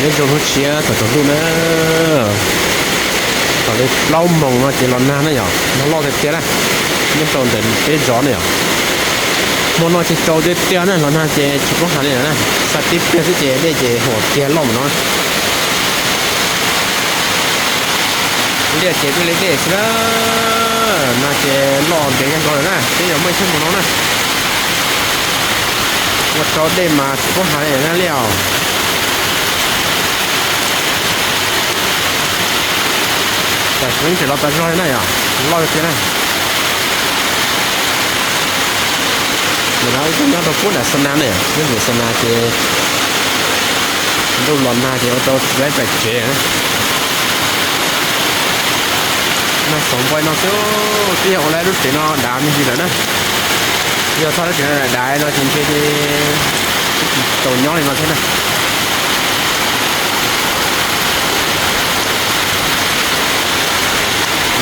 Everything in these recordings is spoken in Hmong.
Peb zoo lub siab thaum tsaus ntuj na, thaum li plaub moos no ces los nag na yom, nag loj tiag tiag na, nyob rau ntawm peb zos na yom. Hmo no ces tsaus tiag tiag na, los nag ces tsis paub hais li lawm na, xa tib pliag xwb ces dej ces huam kiag loj mus no. Liaj ces dej li dej xwb na, nag ces loj ntev kawg nkaus lawm na, twb yuav muaj ib xuab moos no na. Ua rau dej mas tsis paub hais li na liaj os. Tam sim no tseem los tas zog li na yom, loj tiag tiag na. Nim no wb tuaj nyob rau puag nram Xa Nas na yom, nyob nram Xa Nas ces ntuj los nag ces ua rau tsis tau pais tsev na. Nag xoom npua no xwb, twb yog ua lawv lub tsev no dav me ntsis lawm na. Yog txhob lub tsev no dav no ces ntshe tsis tau nyob li no thiab na.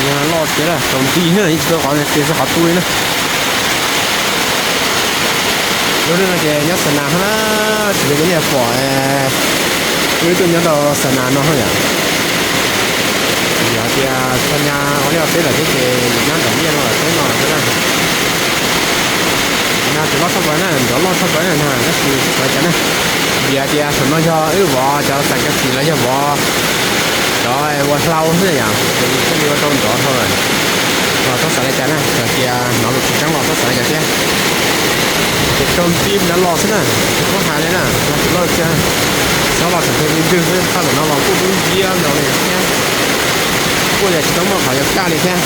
Nag loj tiag na, tsaus nti na, yeej tsis tau qhov tias tsis qhov tu li na. Lub neej no ces nyob Xa Nas na, tsis li nej pom, wb tuaj nyob rau Xa Nas no yom. Yog tias txog nyab ua liaj ua teb lawm thiab ces nyob nram liaj no lawm xwb no xwb na. Nag tseem loj tshaj plaws na, nrov loj tshaj plaws na, nag tab sis tsis ua cas na. Vim hais tias saum no yog wb vov cov xas kav xim los yog vov cov ua hlau xwb yom, ces thiaj li ua rau nrov dhau lawm. Los txhob xav li cas na, yog tias hnov lus tsis tseeb los txhob xav li cas thiab. Ces tsaus nti nrov los xwb na, tsis paub hais li na, los tsis loj tiag. Xob los tseem tus ntwg ntwg xwb, tshaj ntawm no los kuj dub nciab nkaus li thiab. Kuj yog tsis tau muaj qhov yuav kaj li thiab.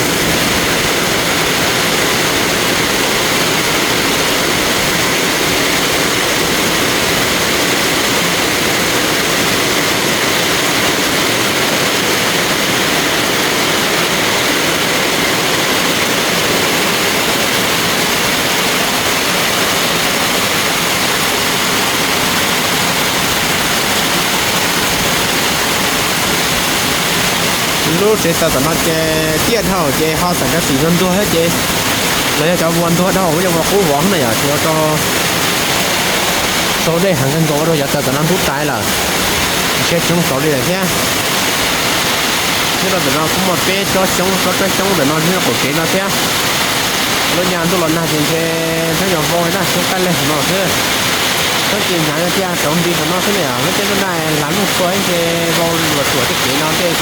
Lub tsev taws tom no ces tiaj dhau ces ho xas kav xim ntuag ntuag thiab ces los yog cov vuas ntuag dhau, yog vuas qub vov na yom, ces ua rau sau dej heev kawg nkaus ua rau cov taws tom no ntub tas lawm, ntshe tsis zoo xauv li lawm thiab. Nyob rau ntawm no kuj muaj peb tsob xyoob, tsob tsob xyoob ntawm no nyob qaum kev no thiab. Lub nyab ntuj los nag ces ntshe tsob nyuag vau li na, xyoob qab leeg no xwb. Tsob ces hnyav tiag, tsaus nti tom no xwb na yom, lub caij ntuj nag hlav nuj txhua ntshe vau luas tuam tej kev no, tej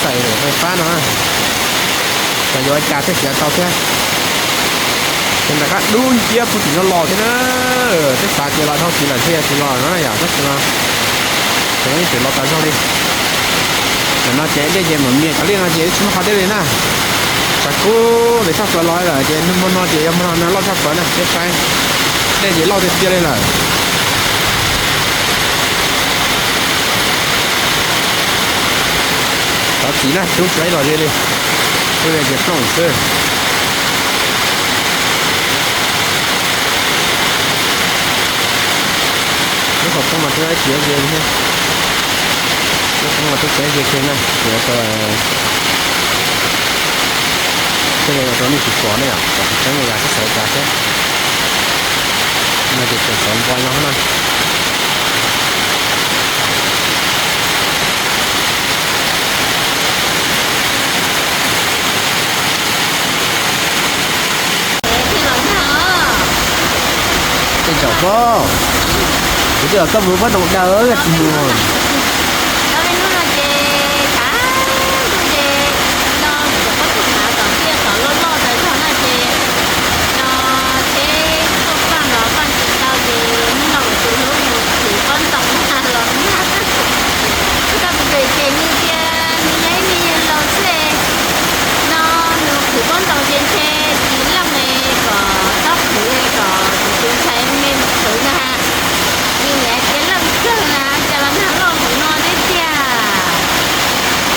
xaim fais fab no na, xyov yuav ua cas thiaj siav tau thiab. Ces nram qab dub nciab puag tim no los thiab na, twb xav tias los dhau tid lawm thiaj yuav tsis los no na yom, tab sis mas tseem ib tseem los tas zog li. Ntawm no ces dej ces mam mias cov liaj no ces tsis muaj qhov deb li na. Tshav kub ntev tshaj plaws los lawm ces hmo no ces yog hmo no nag loj tshaj plaws na, peb saib dej ces loj tiag tiag li lawm. Cov txiv na, rub tsis tau ib los ze li, rub ze ces plooj xwb. Lub qhov poob mas rub ib tsis ze li thiab. Lub poob mas rub tsis ze kiag na, ces ua rau, thiaj li ua rau nej tsis pom ne yom, pom tsis tseeb li yom, txhob xav li cas thiab. No ces tseem xauv npua no na. Tej zaum pob, kuv twb kom koj mus pob ntoos daws tsis mus. Hnub no ces tshav ntuj ces no kuv cov pob tsuas hnav tom tiaj tom loj loj tas zog na ces no tsheb tuaj paj los paj tsis tau ces hnub no kuv tus hlub mus khwv pob ntoos los nag. Koj tus pem ces nws tias nws yog ib me nyuag laus xwb, no nws khwv pob ntoos ces ntshe tsis leej es kom txhob khwv es kom kuv tus ntxhais me mus khwv na. Nws niam tias leej kawg na, cas los nag loj npaum no thiab tiag.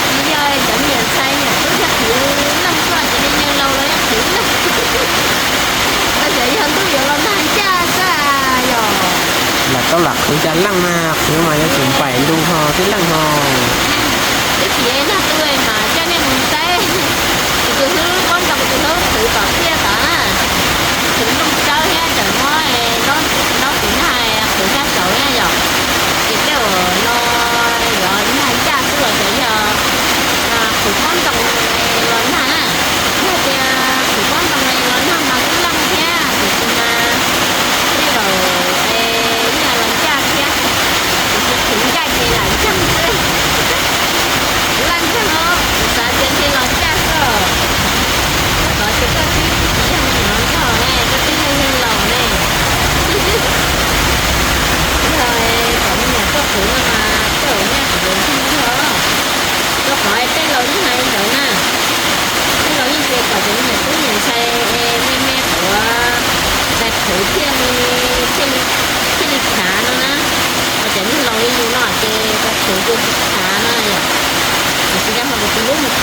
Tsis yog cov me nyuam ntxhais me nyuam tub thiaj khwv leej xwb, cov me nyuag laus los yeej khwv leej. Koj xyov yog ntuj yuav los nag ncaj xwb yom. Lam tau lam khwv cas leej na, khwv mas yuav tsum npaim ntu ho tib leej ho. Ib chim nag tu mas coj nej mus saib, kuv tus hlub pob ntoos kuv tus hlub khwv tom tiaj tod na, khwv nplooj tsawb thiab tseem muab ntaub kuv nag khwv sab saud thiab yom. Ces tej uas no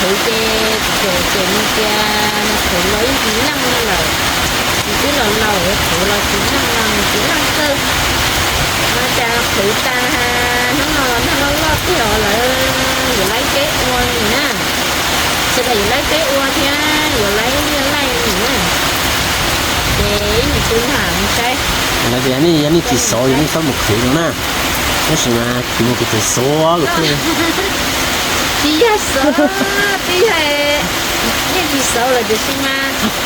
Qhwv ces txawm txawm nws tias nws qhwv los yeej tsis leej no lawm, nws twb los laus qhwv los tsis leej no, nws tsis leej kawg. No cas qhwv tas hnub no los nag loj loj tiag os lawm, yuav laib peb ua nws na. Sawv daws yuav laib peb ua thiab yuav laib liaj laij nws na. Ces ib nus twg tham mus saib. Lawv tias nej yog nej tsis xauv yog nej txhob mus qhwv no na. Tab sis mas kuv mus kuv tseem xauv los xwb. Tsis yog xauv, twb yog yeej tsis xauv lawm tiam sis mas tsis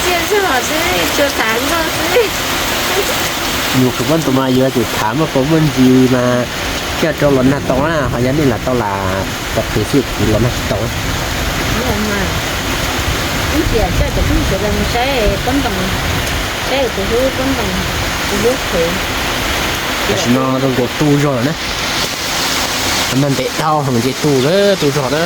txiaj zog xwb, tsuas tham nkauj xwb. Mus qhwv pob ntoo mas yuav tsum tham muaj qau muaj ntsis mas thiaj rau los nag tau na, ho yog nej lam tau lam tau qhwv xwb kuv los nag tsis tau. Ib tiam coj cov phooj ywg sawv daws mus saib pob ntoo, saib tus hlub pob ntoo, tus hlub qhwv. Tam sim no zoo nkaus tu zog lawm na. Nag ntev dhau mas nce tu lawm, tu zog na.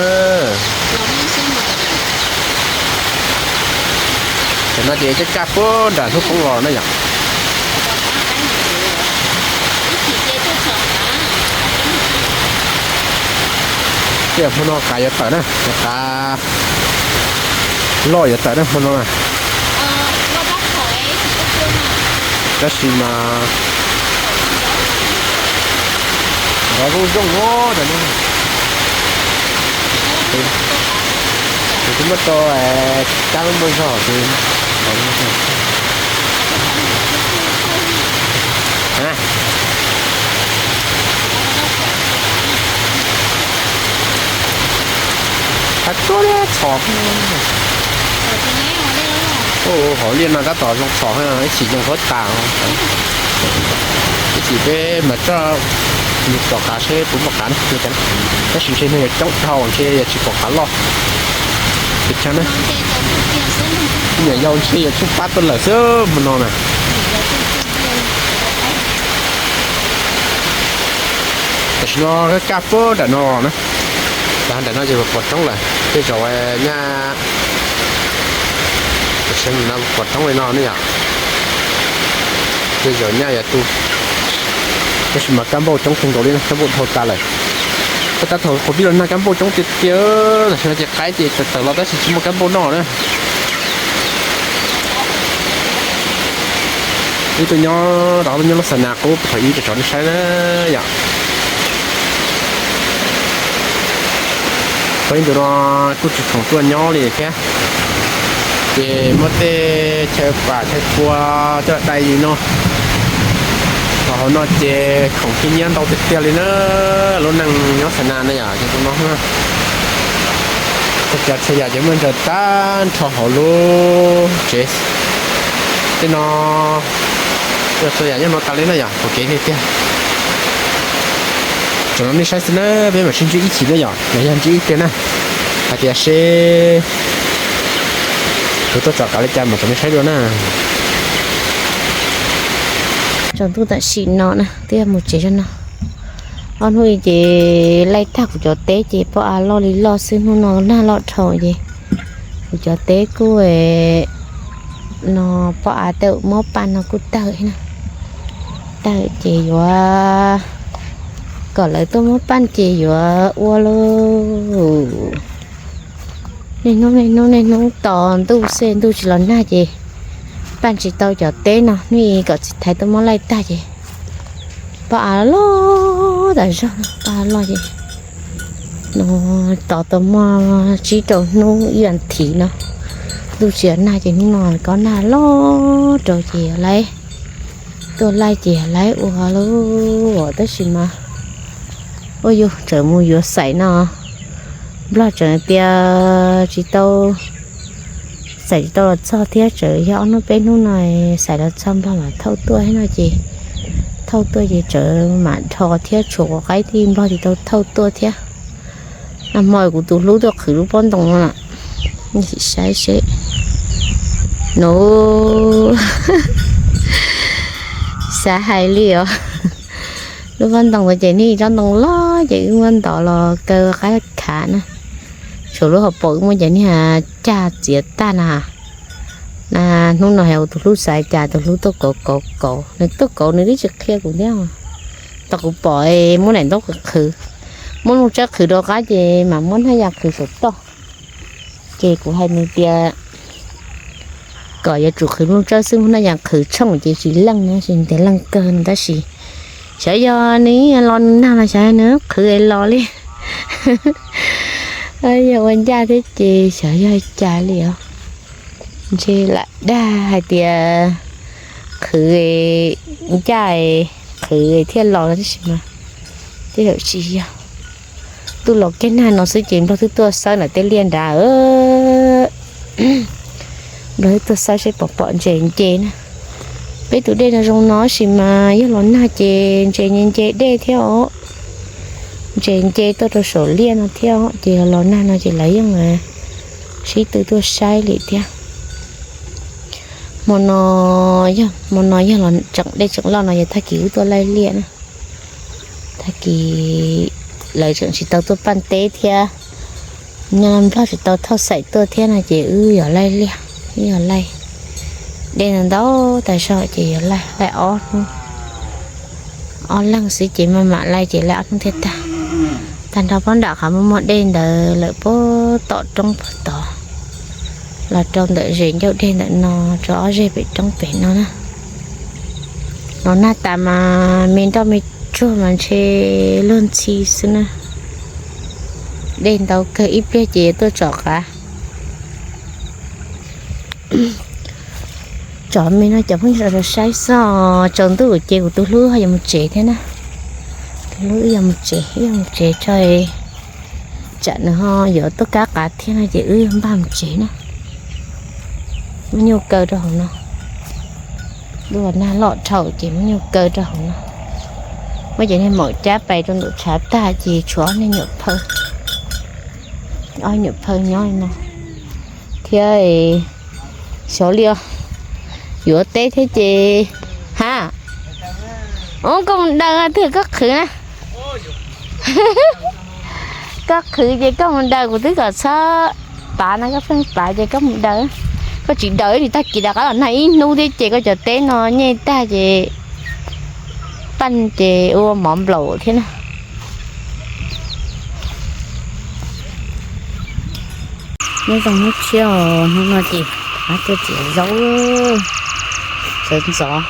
Tam no ces caj kaj puag nram hnub poob los na yom. Tej hmo no qav yuav tawm na, cov qav loj yuav tawm na hmo no na. Tab sis mas nrov zoo zoo os. Kuv twb muab rau kab lub npau zog ces nrov zoo zoo. Qab tsuab liab txhos. Hauv liaj no tab tom zoo txhos, ib chim zoo huab tas. Ib chim peb mam coj mus tom qav seb puas muaj qav na. Tab sis ntshe no yog coob dhau ntshe yog tsis pom qav loj. Pes tsawg na? Nyuam yaus ntshe yog tshuaj pab tuaj lawm xwb hmo no na. Tam sim no kaj puag nram no na. Nram no ces pom roob lawm, tej zaum nyaj, tam sim no pom roob li no ne yom. Tej zaum nyaj yuav tu. Tab sis mas kab npauj coob kawg nkaus li, kab npauj dhau tas lawm. Tab tab thaum qhov pib los nag kab npauj coob tiag tiag, tam sim no ces qaib ces tawm tawm los tab sis tsis muaj kab npauj noj na. Ib tug nyob rau nyob lub xas nas qub thaum ib rau tsoom nej saib na yom. Tau ib ntus no kuj tsis khoom tuaj nyob li thiab, ces muab tej chaw pam chaw pua coj dai li no. Los hauv no ces khoom khib nyiab ntau tiag tiag li na. Lub neej nyob xas nas na yom, ces tus no txhua tsav txhua yam ces muaj ntsaws tag nrho hauv lub tsev. Tej no txhua yam nyob no tas li na yom, pom kev tiag tiag. Tsoom no nej saib xwb na, peb mam sib ntsib ib chim na yom, los yog ntsib ib pliag na, hais tias seb kuv tuaj tsom qav li cas mam tsom nej saib dua na. Tsaus ntuj tam sim no na twb yog mus tsev zog no. Ob hnub i ces laij tag kuv cov teb ces pob av loj li loj xwb, hnub no nag loj dhau ces kuv cov teb kuj no pob av tej muab paj no kuj tawg na. Tawg ces yuav kom lawv tuaj muab paj ces yuav ua lauj. Niaj hnub niaj hnub niaj hnub tos ntuj xwb, ntuj tsis los nag ces paj tsis tau cov teb no, hnub i kom txiv thaiv tuaj muab laij tag ces pob av loj tas zog, pob av loj ces no tos tau muaj tsib rau hnub ib as thiv no, ntuj tsis los nag ces hnub no kob nag loj rau ces laij tuaj laij ces laij ua lauj. Tab sis mas ua yus tseem mus yuav xaim no, Nplog tseem tias tsis tau, xaim tsis tau los txog thiab, tseem yog ob hnub peb hnub no xaim los txog Nplog mam thauj tuaj thiab no ces thauj tuaj ces tseem mam dhos thiab, tshuav quav qaib tij Nplog tsis tau thauj tuaj thiab. Nag hmo kuv tus hlub tuaj qhwv lub pob ntoo no, saib seb no, xav hais li os. Lub pob ntoo ntawd ces niag tsob ntoo loj ces wb muab ntov los kaw qaib khav na. Tshuav lub hauv paus wb muab cov niag cag txiav tag na. Na hnub no hais tus hlub xav cas tus hlub tuaj kauv kauv kauv, nws tuaj kauv nws twb tsis qhia kuv thiab. Tau kuv pom muab daim ntaub qhwv qhwv, muab nplooj tsawb qhwv rau qab ces mam muab hnab yas qhwv saum toj. Ces kuv hais nws tias kom yuav tsum qhwv nplooj tsawb xwb, muab hnab yas qhwv tshooj ces tsis leej na, tsis tias leej kawg no tab sis xyov yog nws los nag los xyov nws qhwv los li. Yog ua ncaj thiab ces xyov yog cas li os. Ntshe lam dag hais tias qhwv ncaj qhwv thiaj los no tab sis mas tej zaum tsis yog. Tuaj los kiag nag no xwb ces Nplog twb tuaj xawb ntawm tej liaj nrad. Nplog twb tuaj xawb seb pom pom ntses nce na. Peb tus dej no zoo no sis mas yog los nag ces ntses nce nce dej thiab os. Ntses nce tuaj rau saum liaj no thiab os, ces los nag no ces lawv yeej sib tw tuaj saib li thiab. Hmo no yog, hmo no yog los tseem dej tseem loj no yog tag kis wb tuaj laij liaj na. Tag kis lawv tseem tsis tau tuaj paj teb thiab, nyob Nplog tsis tau thauj xaim tuaj thiab no ces wb yog laij liaj, wb yog laij. Dej ntau ntau tas zog ces yog laij, laij ob hnub, ob leeg xwb ces maj mam laij ces laij ob hnub thiaj tag. Tag nrho pab nram qhov muaj muaj dej ntawd lawm puag tom roob puag tod, los rau ntawm zes ncauj dej ntawm no, rau ob zeg pem roob pem no na. Los nag tas mas me nroj me tsuag mas ntshe luag ntxhi xwb na. Dej ntau kawg ib pliag ces yuav tuaj tsom qav. Tsom me no cov phooj ywg sawv daws saib xwb, tsaus ntuj ces kuv tus hlub ho yuav mus tsev thiab na. Tus hlub wb yuav mus tsev, wb yuav mus tsev tso, tsam nws ho yuav tuaj kab qav thiab no ces wb yuav npaj mus tsev na. Muab nyuj kaw rau hauv no. Lub nag loj dhau ces muab nyuj kaw rau hauv no. Muab cov niag maum cab pais rau nraum tshav tag ces tshuav ob niag nyuam phawj, ob nyuam phawj nyob li no thiab. Xyov li os, yuav teb thiab ces, ha, ub, koj mus daws twg koj qhwv na. Koj qhwv ces koj mus daws, kuv twb kom txhob pav no, koj pheej pav ces koj mus daws. Koj tsis daws li tag kis rov qab los nag ib hnub thiab ces koj cov teb no nyej tag ces paj ces ua mov nplaum thiab na. Nyob zoo hnub tshiab os, hnub no ces pab tuaj txiav zaub, sawv ntxov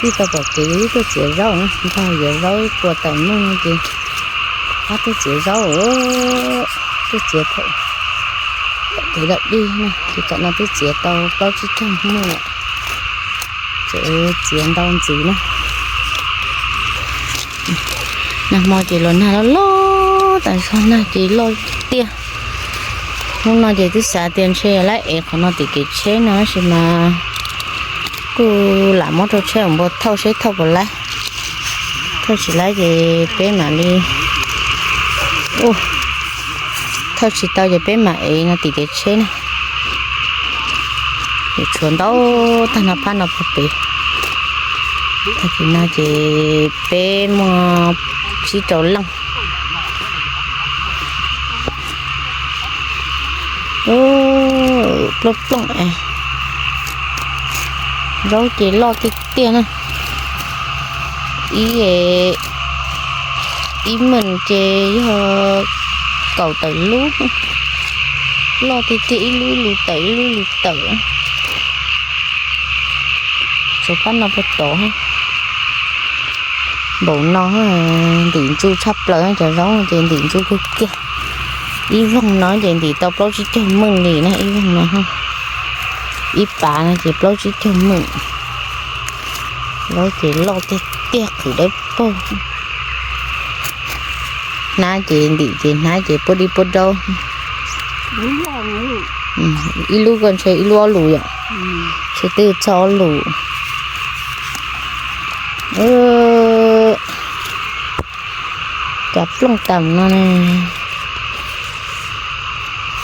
twb tau pom kev tuaj txiav zaub, nrog yuav zaub puas tawm muag ces pab tuaj txiav zaub, tuaj txiav thaum kev dawm dig na, ces tam no twb txiav tau plaub tsib caug muag lawm, tseem txiav ntau ntxiv na. Nag hmo ces los nag loj loj tas zog, nag ces loj tiag. Hnub no ces twb xav tias ntshe lawv ev qhov no tim kev tsheb no tab sis mas kuj lam muab rau tsheb ua npua thauj seb thauj puas laib. Thauj tsis laib ces peb mam li, thauj tsis tau ces peb mam ev no tim kev tsheb na. Ces tshuav ntau tag no phab no puag pem. Tag kis no ces peb muaj tsib rau leej. Plooj plooj, zaub ces loj tiag tiag na. Ib, ib meem ces yog kaum tawm lub, loj tiag tiag, ib lub ib lub tawm, ib lub ib lub tawm. Tshuav phab no puag tod, npaum no ntim ntsu tshaj plaws, cov zaub ces ntim ntsu kawg kiag. Ib voog no ces ntim tau plaub tsib caug meej li na, ib voog no, ib pav no ces plaub tsib caug meej. Zaub ces loj tiag tiag, qhwv dawb paug. Hnab ces ntim ces hnab ces puab dib puab daub. Ib lub ko ntshe ib lub ob lus yom, ntshe twb txog ob lus. Cov plooj tas no ne.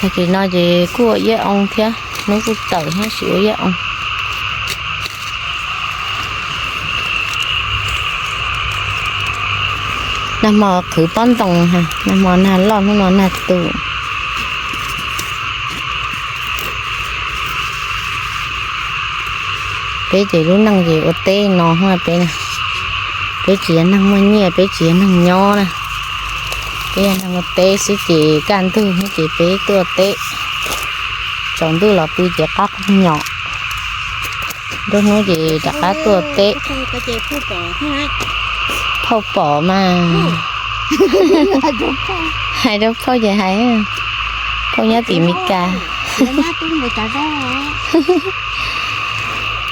Tag kis no ces kuj ua iab oo thiab, hnub kuj tawm thiab, sim ua iab oo. Nag hmo qhwv pob ntoos, nag hmo nag loj, hnub no nag tu. Peb ces lub neej ces ua teb no peb, peb tsis yog neeg muaj nyiaj, peb tsis yog neeg nyob na. Peb yog neeg ua teb xwb ces kaj ntug ces peb tuaj teb, tsaus ntuj los pw ces qab qub nyom, nruab hnub ces rov qab tuaj teb. Phauj pom mas, hais rau phauj ces hais, phauj nyob tim Mes Kas.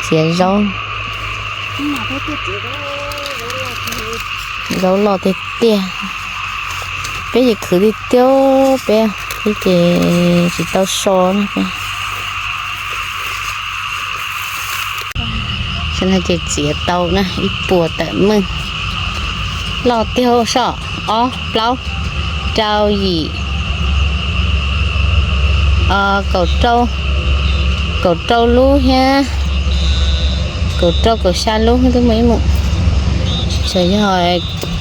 Txiav zaub, zaub loj tiag tiag. Peb ces khwv tiag tiag, peb ces tsis tau so na. Ces txiav tau na ib puas tawm meej. Loj tiag soj, ob plaub rau yim, kaum rau, kaum rau lub thiab, kaum rau kaum xya lub twb muaj ib mus. Tseem yog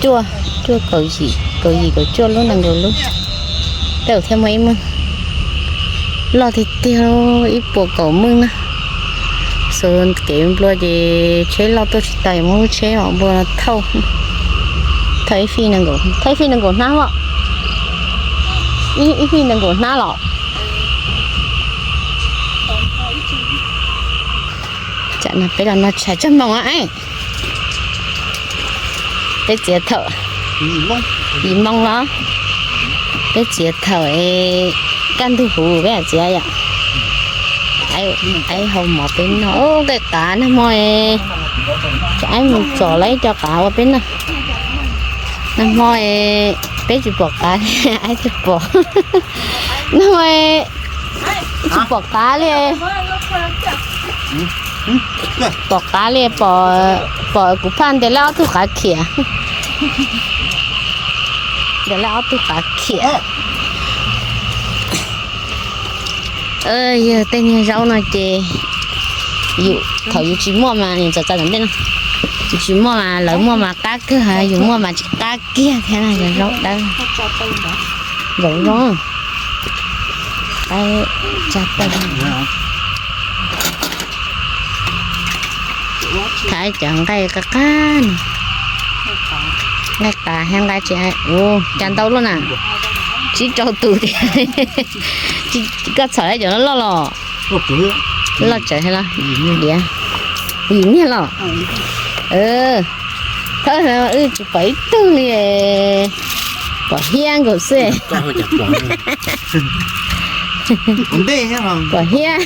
cuaj, cuaj kaum yim, kaum yim kaum cuaj lub nees nkaum lub. Tej thiab muaj ib meej. Loj tiag tiag, ib puas kaum meej na. Xus kev nplua ces tsheb loj tuaj tsis tau, muab lub tsheb os nplua thauj, thauj ib fij nees nkaum, thauj ib fij nees nkaum hnab os. Ib fij nees nkaum hnab los. Tsam no peb los no tshais tsaug moos os. Peb txiav thaum yim moo los, peb txiav thaum kaj ntug huv peb txiav yom. Aib hau mov peb noj, nqaij qav nag hmo, aib mus tsom lawv ib co qav ua peb noj. Nag hmo peb tsis pom qav, aib tsis pom. Nag hmo tsis pom qav li. Pom qav li, pom kuv phaj ntes lawv ob tug qav khiam. Ntes lawv ob tug qav khiam. Yog tej niag zaub no ces yus thaum yus tsis muaj mas, txawm txawm ntej no, yus tsis muaj mas lawv muaj mas qab kawg, yus muaj mas tsis qab kiag thiab na. Yog zaub dawb, zaub zoo, tsa tawg. Thaiv cov nqaij qab qab no, nqaij qav thiab nqaij tsis, ua cas ntau luaj na, tsib rau tus tiag. Koj txhom cov loj loj los, loj tsawv los diav, yim niag los. Thawj wb tsis pom ib tug li, pom hiab nkaus xwb. Pom hiab.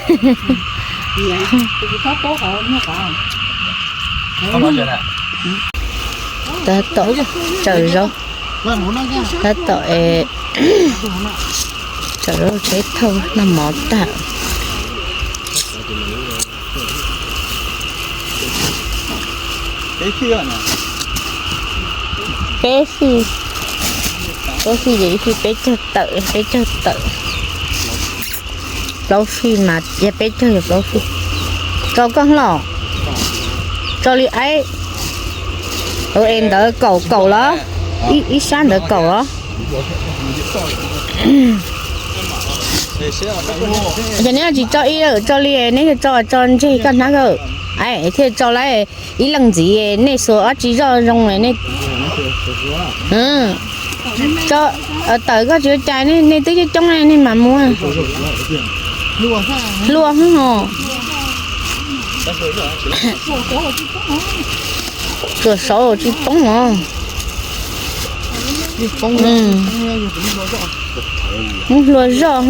Tab tom tsaws zaub, tab tom tsaws zaub tsheb thauj noj mov tag. Peb fij, peb fij ces ib fij peb caug tawm, peb caug tawm. Plaub fij mas yog peb caug yog plaub fij. Tso koj los, tso li aib. Es ntawd kaum kaum los, ib sab ntawd kaum los. Ces neb tsis tso ib lawm, tso li neb tso, tso ntseg koj hnab kawg, thiaj tso lawm ib leej ntxiv, nej xuas ob tsis zoj zoo nej. Tso tawm koj tsis ua cas, nej twb coob coob nej mam mus. Hlua hos. Tsuas saud tsis poob os. Muab hlua zoj.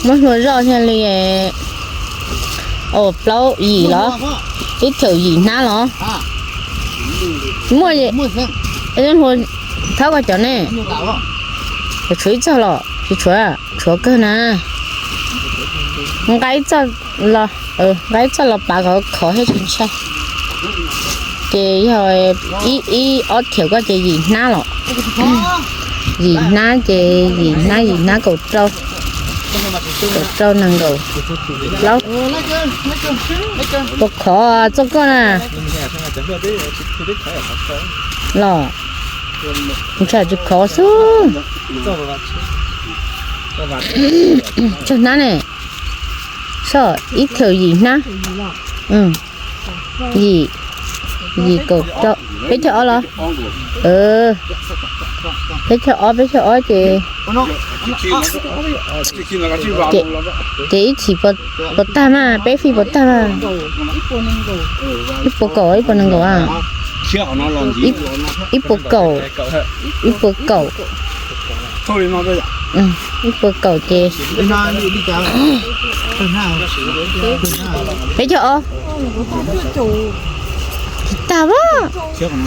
Muab hlua zoj thiaj li, o, plaub yim los, ib txhaum yim hnab los. Muaj, thawb koj cov ne. Tshuav ib txoj los tsis tshuav, tshuav kawg na. Nqa ib txoj los, nqa ib txoj los pav kom khov thiab tsis ntshai. Ces yog ib, ib ob txhaum koj ces yim hnab los. Yim hnab ces yim hnab, yim hnab kaum rau, kaum rau nees nkaum plaub. Puas khov txoj koj na? Los, ntshai tsis khov xwb. Tsawg hnab ne? Soj, ib txhaum yim hnab. Yim. Yim kaum rau, peb caug ob los? Peb caug ob, peb caug ob ces, ces ib chim puas tag mas, peb fij puas tag mas? Ib puas kaum, ib puas nees nkaum a? Ib puas kaum, ib puas kaum. Ib puas kaum ces peb caug ob. Tsis tag a,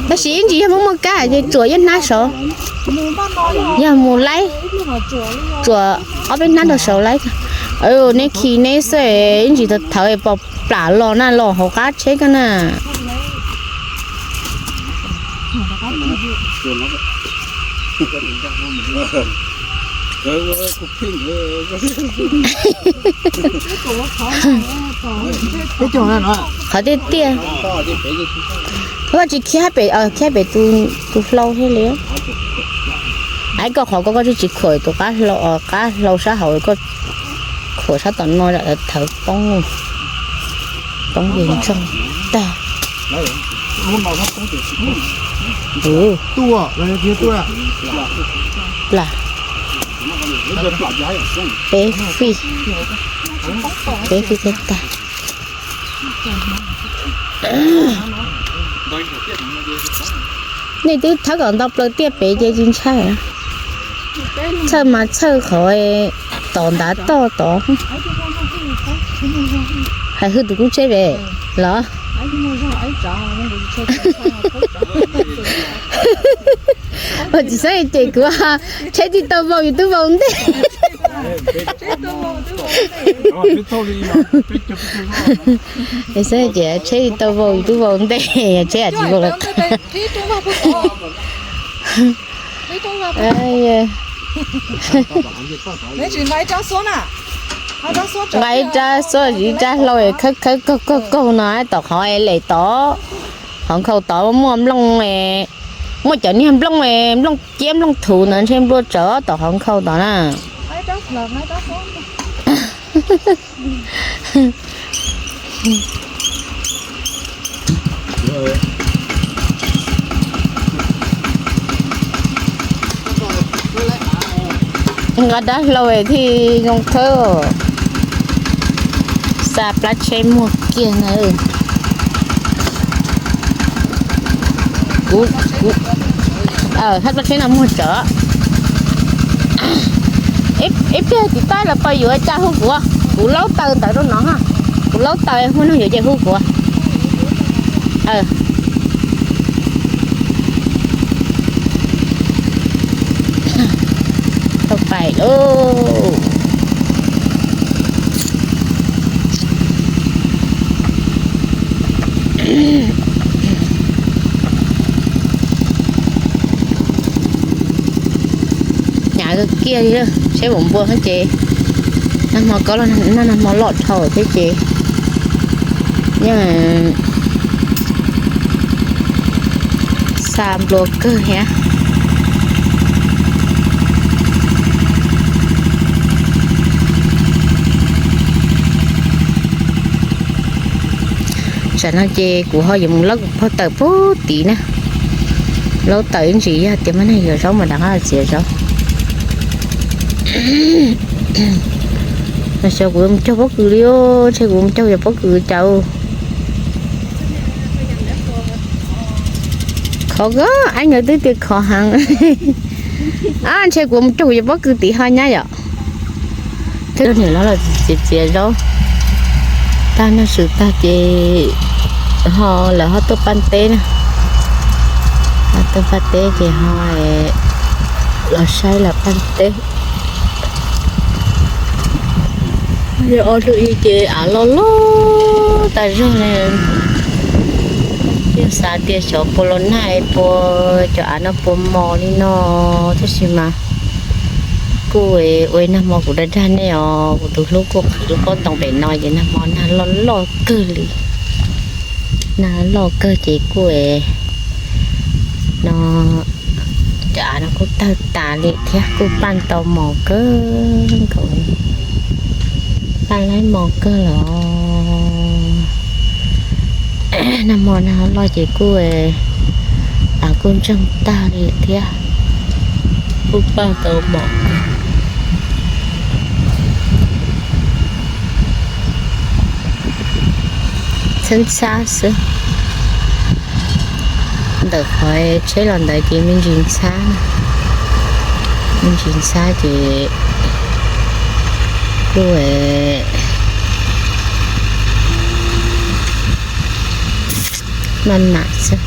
tab sis ib ntsis yog muaj muaj kab ces tsuam ib hnab saud, yog mus laib, tsuam ob peb hnab rau saud laib. Nej khi neb xwb, ib ntsis thaum thawv pom plam los na, los hauv qab tsheb koj na. Qhov tiaj tiaj, koj tsis khiav pem, khiav pem tus hlau thiaj li. Aib, koj qhov koj, koj tsis khuam tus qab hlau, qab hlau sab hauv, koj khuam sab tom no thawv poob, poob ces ntsoog tag. Peb fij, peb fij thiab tag. Nej twb thawb kom nto plaws tiaj pem ces tsis ntshai. Txhawj mas txhawj qhov tom ntav toj tod. Hais hwj tus kub tsheb pem los? Ua tsis xeeb ces kuv tsheb tsis tau vau yus twb vau ntej. Xeeb ces tsheb tsis tau vau yus twb vau ntej, tsheb tsis vau lawm. Nqa ib rab xuab, ib rab hlau khawb khawb kaug kaug kaug no tom qhov lem tod, qhov nkhaus tod muaj nplooj, muaj cov niag nplooj, nplooj ciab nplooj thuv ntawd ntshe nplua tsawv tom qhov nkhaus tod na. Nqa dab hlau thiaj zoo khawb. Xa plab tsheb muag kiag na. Kuv, kuv, hab plab tsheb no muag tsawv. Ib pliag tim taib los pog yuav cas hu kuv, kuv laub taws ntawd rau no ha. Kuv laub taws muaj neeg yuav ces hu kuv. Tau pais lauj. Hnyav kawg kiag li, tsheb vauv npua ces nag hmo kob los nag hmo loj dhau thiab ces yeej xa nplua kawg thiab. Tsam no ces kuv ho yuav mus laub kuv phauj taws puag tid na. Laub taws ib ntsis yog tias muaj neeg yuav zaub mas rov qab txiav zaub. Mas xyov kuv mus caug pob kws li, ntshe kuv mus caug cov pob kws cas. Khov kawg, aib nkawd twb tias khov heev. Ntshe kuv mus caug cov pob kws tim ho nyab yom. Twb niam los los txiav txiav zaub tag, noj su tag ces ho lawv ho tuaj paj teb na. Ho tuaj paj teb ces ho los saib lawv paj teb. Ob hnub ib ces av loj loj tas zog li. Yeej xav tias xyov puas los nag puas cov av no puas mos li no, tab sis mas kuj ua nag hmo kuv dag dag nej os, kuv tus hlub kuj qhwv lub pob ntoo pem no ces nag hmo nag loj loj kawg li. Nag loj kawg ces kuj no, cov av no kuj tawg tas li thiab, kuj paj tau mos kawg nkaus li. Paj laib mos kawg los. Nag hmo nag loj ces kuj, av kuj ntseeg tag li thiab. Kuj paj tau mom, txhab ntxhab xwb. Ntawm qhov tsheb los ntawd ces me ntsis ntxhab, me ntsis ntxhab ces kuj maj mam xwb.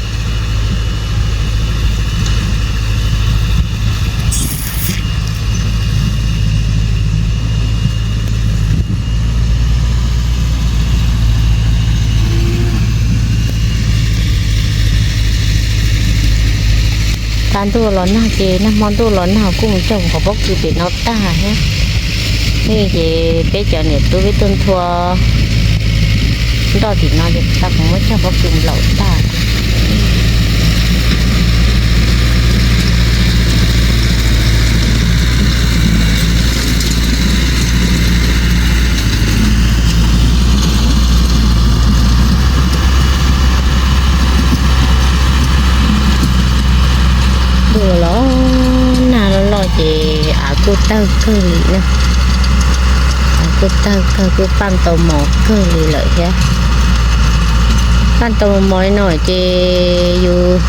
Tag ntuj los nag ces nag hmo ntuj los nag kuj mus cog qhov pob kws pem no tag thiab. Nej ces peb cov niam tub peb tuaj nthua nroj tim no ces tau kuv muab cog pob kws nplaum tag. Ntuj los nag los loj ces av kuj tawg kawg li na. Av kuj tawg kawg, kuj paj tau mos kawg li lawm thiab. Paj tau mos mos li no ces yus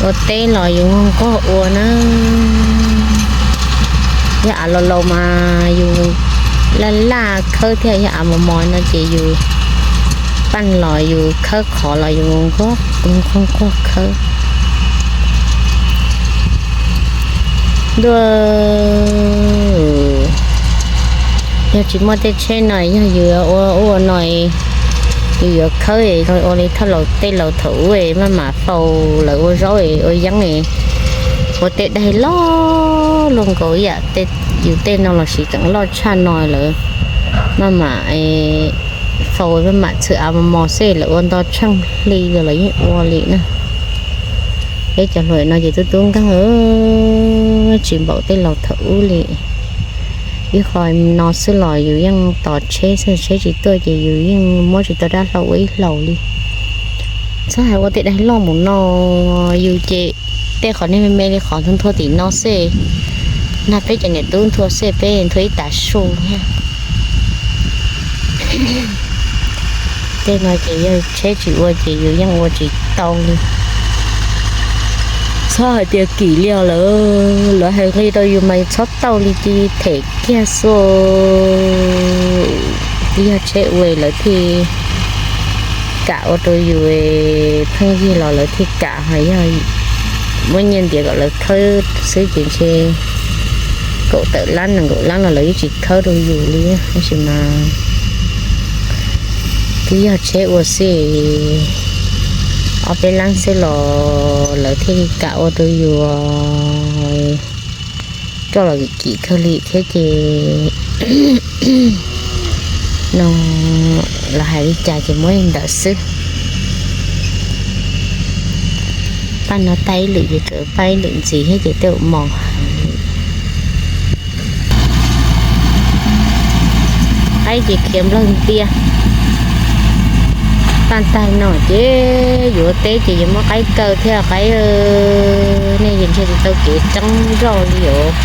ua teb los yus nqog ua na. Yog av los laus mas yus laj laj khawb thiab, yog av mos mos no ces yus paj los yus khawb qhov los yus nqog nqog khawb. Ntuj, yog tsis muaj tej tsheb no yog yus ua ua no, yus yuav khawb ua li thaj laus tej laus thaum ub maj mam faus lawv ua zaub ua yeeb, ua tej daig loj luaj nkaus ib yam yus tej no los sis tseem loj tshaj no lawm. Maj mam faus maj mam txhwm av mos mos xwb lawv ua nto tsheej hli los yeej ua li na. Peb cov hluas no ces tub tub nkeeg tsis npaum tej laus thaum ub li. Ib qho no xwb los yus yeej tos tsheb xwb, tsheb tsis tuaj ces yus yeej muab tsis tau dab hlau ua ib hlaus li. Txhob hais ua tej daig loj mus no, yus ces tej qhov niag me me li qhov nthua nthua tim no xwb, nag peb cov niam tub nthua xwb, peb nthua ib tas su thiab. Tej no ces yog tsheb tsis ua ces yus yeej ua tsis tau li. Txhob hais tias kim li os lawm, lawv hais nqi rau yus mas yus txhob tau li, cia them kiag xwb. Twb yog tsheb ua lawv thiaj kam ua rau yus, pheej yig los lawv thiaj kam, ho yog muab nyiaj ntiav kom lawv khawb xwb ces ntshe kaum tawm lab nees nkaum lab los lawv yeej tsis khawb rau yus li. Tab sis mas twb yog tsheb ua xwb, ob peb lab xwb los lawv thiaj li kam ua rau yus, coj los kim kawg li thiab ces no, los hais li cas ces muab li ntawd xwb. Paj no tag ib lwm ces tseem paj ib lwm ntxiv thiab ces tej zaum mos. Qaib ces khiav nplawg ntiag. Paj tag no ces yuav teb ces yuav muab qaib kaw thiab qaib, nej yeej ntshe tsis tau kev tseeb zoj li os.